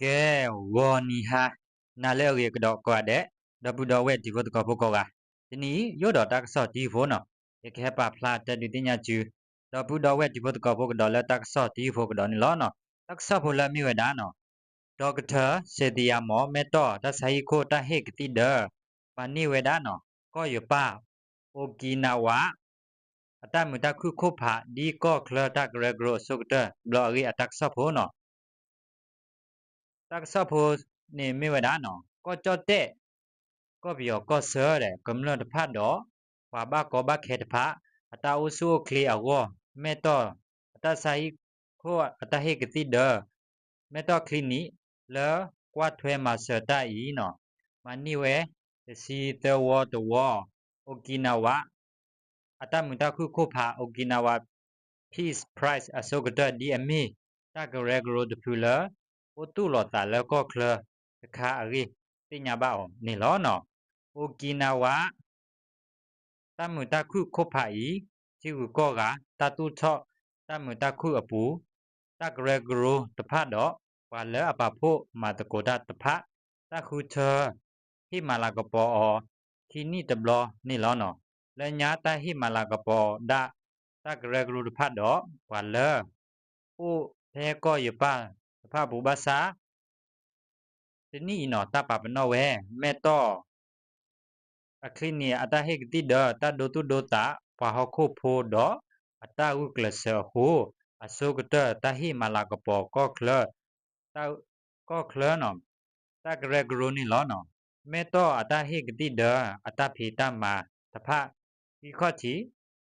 ကဲ ဂီၤနံၤဟါနၤလၢအဂ့ၤကဒီးကိးဂၤဒဲး, ဒီပုၢ်ဒီဝဲၢ်တံၤဖိသကိးဖိကိးဂၤ, တနံၤအံၤ ယအိၣ်ဒီးတၢ်ကစီၣ်တယုၢ်ဖိနီၤ, ယကဟဲပာ်ဖျါတဲဒုးသ့ၣ်ညါဆူ ဒီပုၢ်ဒီဝဲၢ်တံၤဖိသကိးဖိကဒီးလၢတၢ်ကစီၣ်တယုၢ်ဖိကဒီးန့ၣ်လီၤနီၤ. တၢ်ကစီၣ်ဖိလၢအမ့ၢ်ဝဲဒၣ်နီၤ, ဒီကထၢၣ် စ့သံယါမီၢ် မဲၢ်တီၢ်တၢ်ဆါဟံၣ်ခိၣ်တၢ်ဟ့ၣ်ကသံၣ်ဒၢ မၤန့ၢ်ဝဲဒၣ်နီၤ ကီၢ်ယပၢ် အိကံနၤဝး အတၢ်မုာ်တၢ်ခုၣ်ခိၣ်ဖး ဒ်ကီၢ်ချၢတၢ်ကရၢကရိအဆိကတၢၢ် ဘျီအဂ့ၢ်အတၢ်ကစီၣ်ဖိနီၤ. တၢ်ကစီၣ်ဖိန့ၣ်မ့ၢ်ဝဲဒၣ်နီၤ ကီၢ်ကၠီၣ်တဲၣ် ကီၢ်ပယီၤကီၢ်ဆၢဒီး ကမျၢၢ်တဖၣ်ဒီး ပှၤဘၣ်ကီဘၣ်ခဲတဖၣ် အတၢ်အိၣ်ဆူၣ်အိၣ်ချ့အဂီၢ် မဲၢ်တီၢ်အတၢ်ဆါဟံၣ်ခိၣ်အတၢ်ဟ့ၣ်ကသံၣ်ဒၢ မဲၢ်တီၢ် clinic လၢကွၢ်ထွဲမၤစၢၤတၢ်အံၤနီၤ မၤန့ၢ်ဝဲ တဆံသၢဝီတဝီ အိကံနၤဝး အတၢ်မုာ်တၢ်ခုၣ်ခိၣ်ဖး Okinawa Peace Prize အဆိကတၢၢ် ဒ်အမ့ၢ်တၢ်ကရၢကရိတဖုလၢ အိၣ်သူၣ်လီၤသးလၢကီၢ်ချၢတခါအဂ့ၢ် သ့ၣ်ညါဘၣ်အီၤန့ၣ်လီၤနီၤ. အိကံနၤဝး တၢ်မုာ်တၢ်ခုၣ်ခိၣ်ဖးအံၤ ထံဂုၤကီၢ်ဂၤ တၢ်သူၣ်ထီၣ်တၢ်မုာ်တၢ်ခုၣ်အပူၤ တၢ်ကရၢကရိတဖၣ်ဒီး ပှၤလၢအပာ်ဖှိၣ်မၤသကိးတၢ်တဖၣ် တၢ်ဃုထၢ ဟ့ၣ်မၤလၤကပီၤအီၤ ခံနံၣ်တဘျီန့ၣ်လီၤနီၤ. လၢညါတၢ်ဟ့ၣ်မၤလၤကပီၤဒၣ် တၢ်ကရၢကရိတဖၣ်ဒီး ပှၤလၢ အိၣ်ဖဲကီၢ်ယပၢ်တဖၣ်အပူၤဘၣ်ဆၣ် တနံၣ်အံၤနီၤ တၢ်ပာ်ပနီၣ်ဝဲ မဲၢ်တီၢ် အ clinic အတၢ်ဟ့ၣ်ကသံၣ်ဒၢ တၢ်ဒိသူၣ်ဒိသး ပှၤဟီၣ်ခိၣ်ဖိဒီးအတၢ်ဂုာ်ကျဲးစၢးအဃိ အဆိကတၢၢ်တၢ်ဟ့ၣ်မၤလၤကပီၤကီၢ်ချၢ တၢ် ကီၢ်ချၢနီၤ တၢ်ကရၢကရိန့ၣ်လီၤနီၤ. မဲၢ်တီၢ်အတၢ်ဟ့ၣ်ကသံၣ်ဒၢ အတၢ်ဖံးတၢ်မၤတဖၣ် ခံခီၣ်ထံး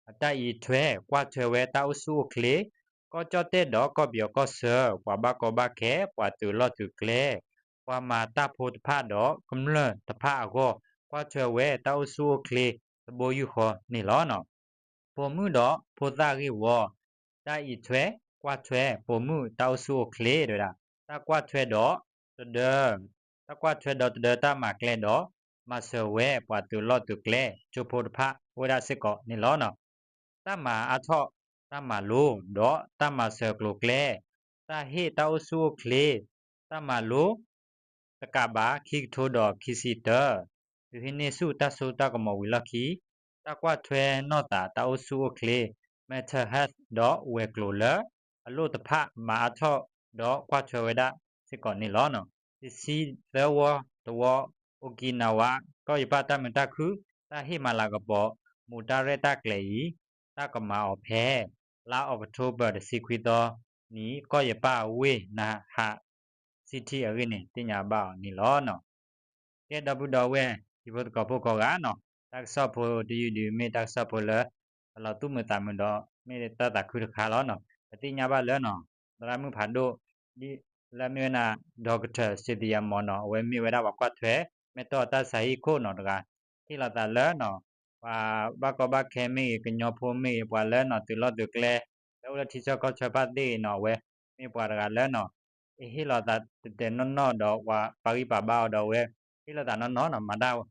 အတၢ်အံးထွဲကွၢ်ထွဲဝဲတၢ်အိၣ်ဆူၣ်အိၣ်ချ့ ကီၢ်ကၠီၣ်တဲၣ်ဒီးကီၢ်ပယီၤကီၢ်ဆၢ ပှၤဘၣ်ကီဘၣ်ခဲ ပှၤသုးလီၢ်သုးကျဲ ပှၤမၤတၢ်ဖိတဖၣ်ဒီးကမျၢၢ်တဖၣ်အဂီၢ် ကွၢ်ထွဲဝဲတၢ်အိၣ်ဆူၣ်အိၣ်ချ့တဘိယူၢ်ဃီန့ၣ်လီၤနီၤ. ပိာ်မုၣ်ဒီးဖိသၣ်ဂ့ၢ်ဝီ တၢ်အံးထွဲကွၢ်ထွဲ ပိာ်မုၣ်တၢ်အိၣ်ဆူၣ်အိၣ်ချ့ တဲဝဲဒၣ် တၢ်ကွၢ်ထွဲဒီးတဒၢ တၢ်ကွၢ်ထွဲဒီးတဒၢတၢ်မၤကျဲဒီး မၤစၢၤဝဲပှၤသုးလီၢ်သုးကျဲ ကၠိဖိတဖၣ် အိၣ်ဝဲဒၣ်စ့ၢ်ကီးန့ၣ်လီၤနီၤ. တၢ်မၤအါထီၣ်တၢ်မၤလိ ဒီးတၢ်မၤစၢၤကျိၤကျဲ တၢ်ဟ့ၣ်တၢ်အိၣ်ဆူၣ်အိၣ်ချ့ တၢ်မၤလိ တကးဘၣ် ခံကထိဒီးခံဆံတၢ သုးဟံးန့ၢ်ဆူၣ်တၢ်စိတၢ်ကမီၤဝံၤလီၢ်ခံ တၢ်ကွၢ်ထွဲနီၢ်သးတၢ်အိၣ်ဆူၣ်အိၣ်ချ့ mental health ဒီးဝဲၤကျိၤလၢအလိၣ်တဖၣ် မၤအါထီၣ်ဒီးကွၢ်ထွဲဝဲဒၣ်စ့ၢ်ကီးန့ၣ်လီၤ. တဆံသၢဝီတဝီ အိကံနၤဝး ကီၢ်ယပၢ်တၢ်မုာ်တၢ်ခုၣ် တၢ်ဟ့ၣ်မၤလၤကပီၤ မူးတၢ်ရဲၣ်တၢ်ကျဲၤအံၤ တၢ်ကမၤအီၤဖဲ လါအီးကထိဘၢၣ် တဆံခွံသီနံၤ ကီၢ်ယပၢ်ဝ့ၢ်နဟး city အဂ့ၢ်န့ၣ် သ့ၣ်ညါဘၣ်အီၤန့ၣ်လီၤ. ကဲ ဒီပုၢ်ဒီဝဲၢ် တံၤဖိသကိးဖိကိးဂၤနီၤ, တၢ်ကစီၣ်ဖိတယုၢ်ဒုး မ့ၢ်တၢ်ကစီၣ်ဖိလၢ အလီၤသူၣ်မုာ်သးမုာ်ဒီး မ့ၢ်တၢ်သးခုတခါလီၤနီၤ. ပသ့ၣ်ညါဘၣ်လၢနီၤ သရၣ်မုၣ်ဖးဒိၣ် ဒ်လၢမ့ၢ်ဝဲဒၣ် ဒီကထၢၣ် စ့သံယါမီၢ်နီၤ, အဝဲမ့ၢ်ဝဲဒၣ်ပှၤကွၢ်ထွဲ မဲၢ်တီၢ်တၢ်ဆါဟံၣ်ခိၣ်နီၤတဂၤ ဟ့ၣ်လီၤသးလၢနီၤ ပှၤဘၣ်ကီဘၣ်ခဲမ့ၢ်ဂ့ၤ, ကညီဖိမ့ၢ်ဂ့ၤ, ပှၤလၢနီၤ သုးလီၢ်သုးကျဲ လၢအိၣ်လၢထံဆၢကီၢ်ဆၢတဖၣ်သ့ၣ်ဂ့ၤနီၤ, အဝဲမ့ၢ်ပှၤတဂၤလၢနီၤ ဟ့ၣ်လီၤသးတဲာ်တဲာ်နီၢ်နီၢ်ဒီး ပှၤပာ်ဂံၢ်ပာ်ဘါအီၤဒီး အဝဲဟ့ၣ်လီၤသးနီၢ်နီၢ်နီၤ, မၤတၢ်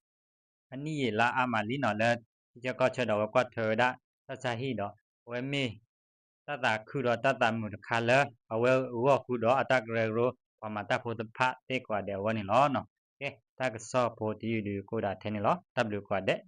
အနံၣ်ယံာ်လါအါမးလံနီၤ လၢထံဆၢကီၢ်ဆၢဒီး အဝဲကွၢ်ထွဲဝဲဒၣ်တၢ်ဆါဟံၣ်ဒီး အဝဲမ့ၢ်တၢ်သးခုဒီးတၢ်သးမုာ်တခါလၢ အဝဲဂီၢ်ဃုာ်ဒီးအတၢ်ကရၢကရိ ပှၤမၤတၢ်ဖိတဖၣ်သ့ၣ်ကိးဂၤဒဲးအဂီၢ်န့ၣ်လီၤ. ကဲ တၢ်ကစီၣ်ဖိတယုၢ်ဒုးကအိၣ်ဒၣ်ထဲန့ၣ်လီၤ. တၢ်ဘျုးကိးဂၤဒဲး.